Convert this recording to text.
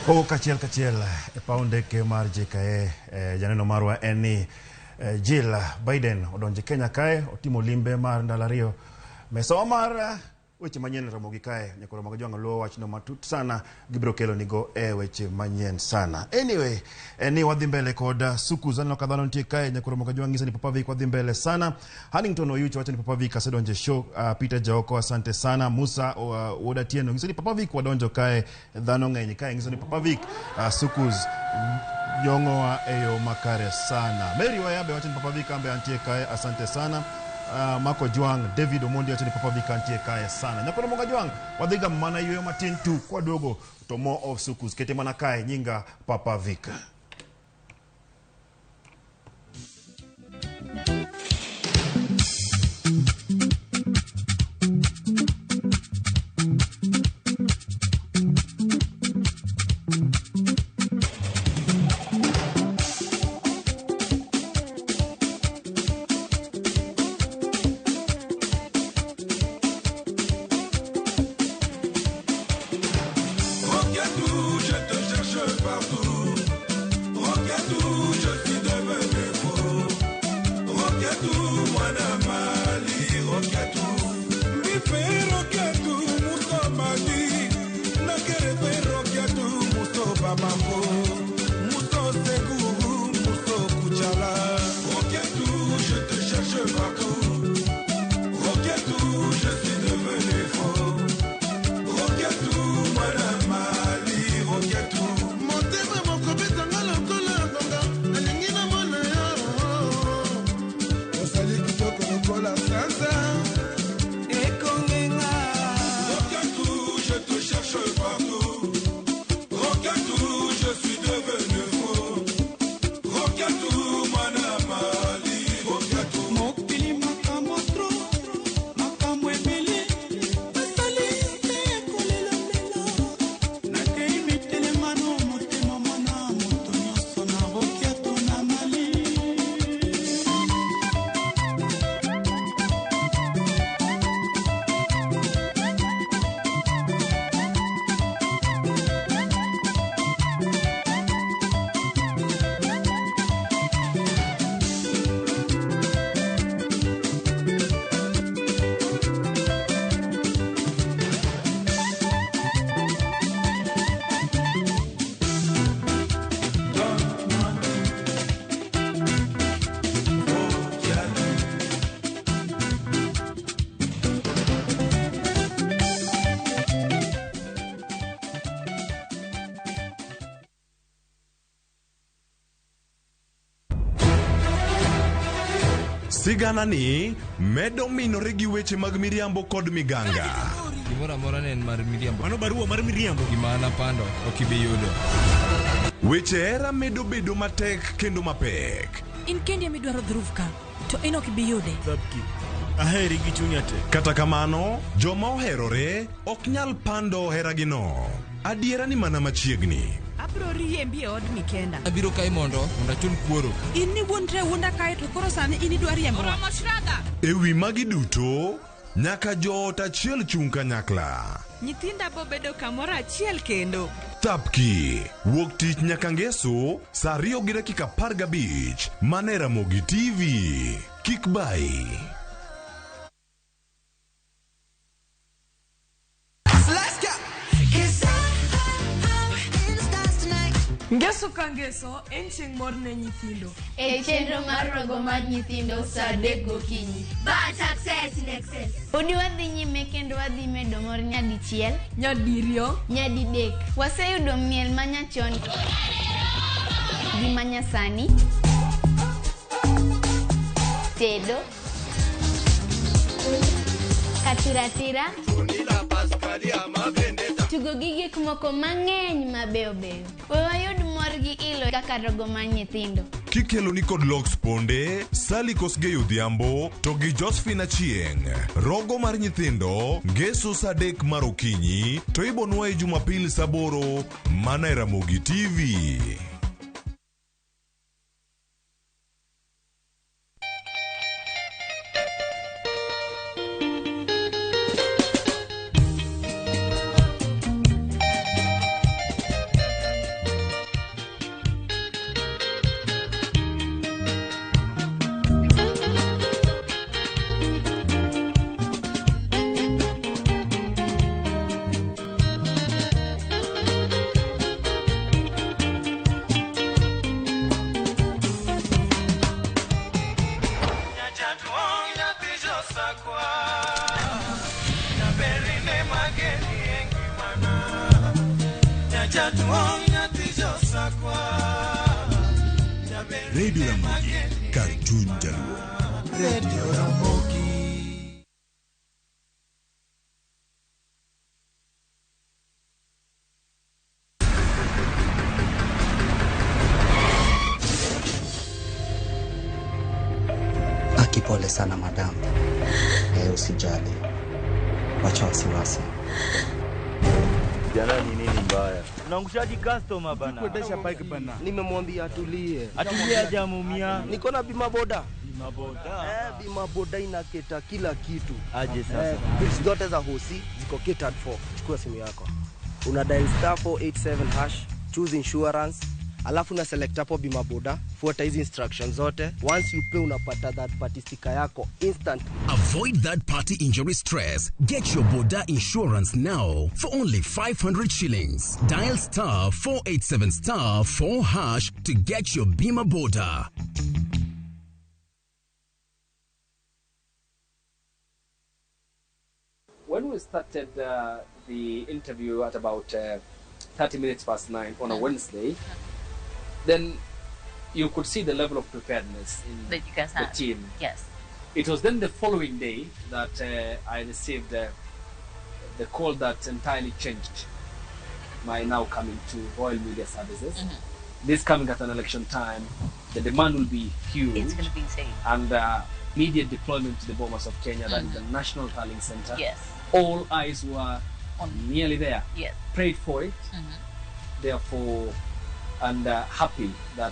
Kowuok achiel kachiel e paw ndeke mar JKIA, janeno marwa en ni Jill Biden odonjo Kenya kae otimo limbe mar ndalo ariyo. Mesawa mar weche manyien Ramogi kae nyaka Ramogi Jwang' luwo wachno matut sana gibiro kelo nigo e weche manyien sana. Anyway, en ni wadhi mbele kod Sukus aneno ka dhano nitie kae nyaka Ramogi Jwang' ng'isa ni Papa Vic wadhi mbele sana. Hannington Oyucho wacho ni Papa Vic asedonjo e show. Peter Jaoko asante sana. Musa Wuod Atieno ng'iso ni Papa Vic wadonjo kae dhano ng'eny kae ng'iso ni Papa Vic Sukus jong'owa e yo makare sana. Mary Wayabe wacho ni Papa Vic ambe antie kae asante sana. Marco Jwang, David Omondi wacho ni Papa Vic antie kae sana. Nyakoro Moga Jwang, wadhi ga mana yueyo matin tu kwaduogo to more of Sukus kete mana kae nyinga Papa Vic. Roquetou, je te cherche partout. Roquetou, je suis devenu fou. Roquetou, moi Mali. Sigana ni medo minore gi weche mag miriambo kod miganga. Gimoro amora ne en mar miriambo. Mano barua mar miriambo. Gima napando ok ibi yudo. Weche hera medo bedo matek kendo mapek. In kendi ema idwaro Dhruv ka, to in ok ibi yude. Thapki. Aheri gi chunya te. Kata kamano, joma oherore ok nyal pando heragino. Adiera ni mana machiegni. Abro riembi e odni kenda. Abiro kae mondo achul kuoro. In ni wuondre awuonda kae to koro sani in idwa riembowa. E wi magi duto, nyaka joot achiel chung' kanyakla. Nyithinda bo bedo kamoro achiel kendo. Thapki, wuok tich nyaka ngeso, saa 2:15, mana e Ramogi TV. Kik bayi. Ngeso ka ngeso en chieng' mor ne nyithindo. E chenro mar rogo mar nyithindo saa 3 gokinyi. Bad success in excess. Podi wadhi nyime kendo wadhi medo mor nyadichiel, Nyadiriyo, nyadidek. Waseyudo miel manyachon gi manyasani, tedo, katiratira, tugo gi gik moko mang'eny mabeyo beyo. We wayud mor gi ilo kaka rogo mar nyithindo. Kikelo ni kod Lox Ponde, Sally Kosgei Odhiambo to gi Josephine Achieng'. Rogo mar nyithindo, ngeso saa 3 mar okinyi, to ibonwae Jumapil saa 8, mana e Ramogi TV. Radio Ramogi, kar chuny Jaluo. Radio Ramogi. Akipole sana madam. Usijali. Wacha wasiwasi. Jana ni nini mbaya? Unaangushaji customer bana. Kuendesha bike bana. Nimemwambia atulie. Atulie hajamuumia. Niko na bima boda. Bima boda. Bima boda inaketa kila kitu. Aje sasa. Bills zote za hosi ziko catered for. Chukua simu yako. Una dial *487#, choose insurance, alafu na select hapo bima boda, fuata hizi instructions zote. Once you pay unapata that party sticker yako instant. Avoid that party injury stress. Get your boda insurance now for only 500 shillings. Dial *487*4# to get your Bima Boda. When we started the interview at about 9:30 on a Wednesday, then you could see the level of preparedness in that you guys the had. Team. Yes. It was then the following day that I received the call that entirely changed my now coming to Royal Media Services. Mm-hmm. This coming at an election time, the demand will be huge. It's going to be insane. And immediate deployment to the Bomas of Kenya, that is the National Tallying Center. Yes. All eyes were nearly there. Yes. Prayed for it. Mm-hmm. Therefore, and happy that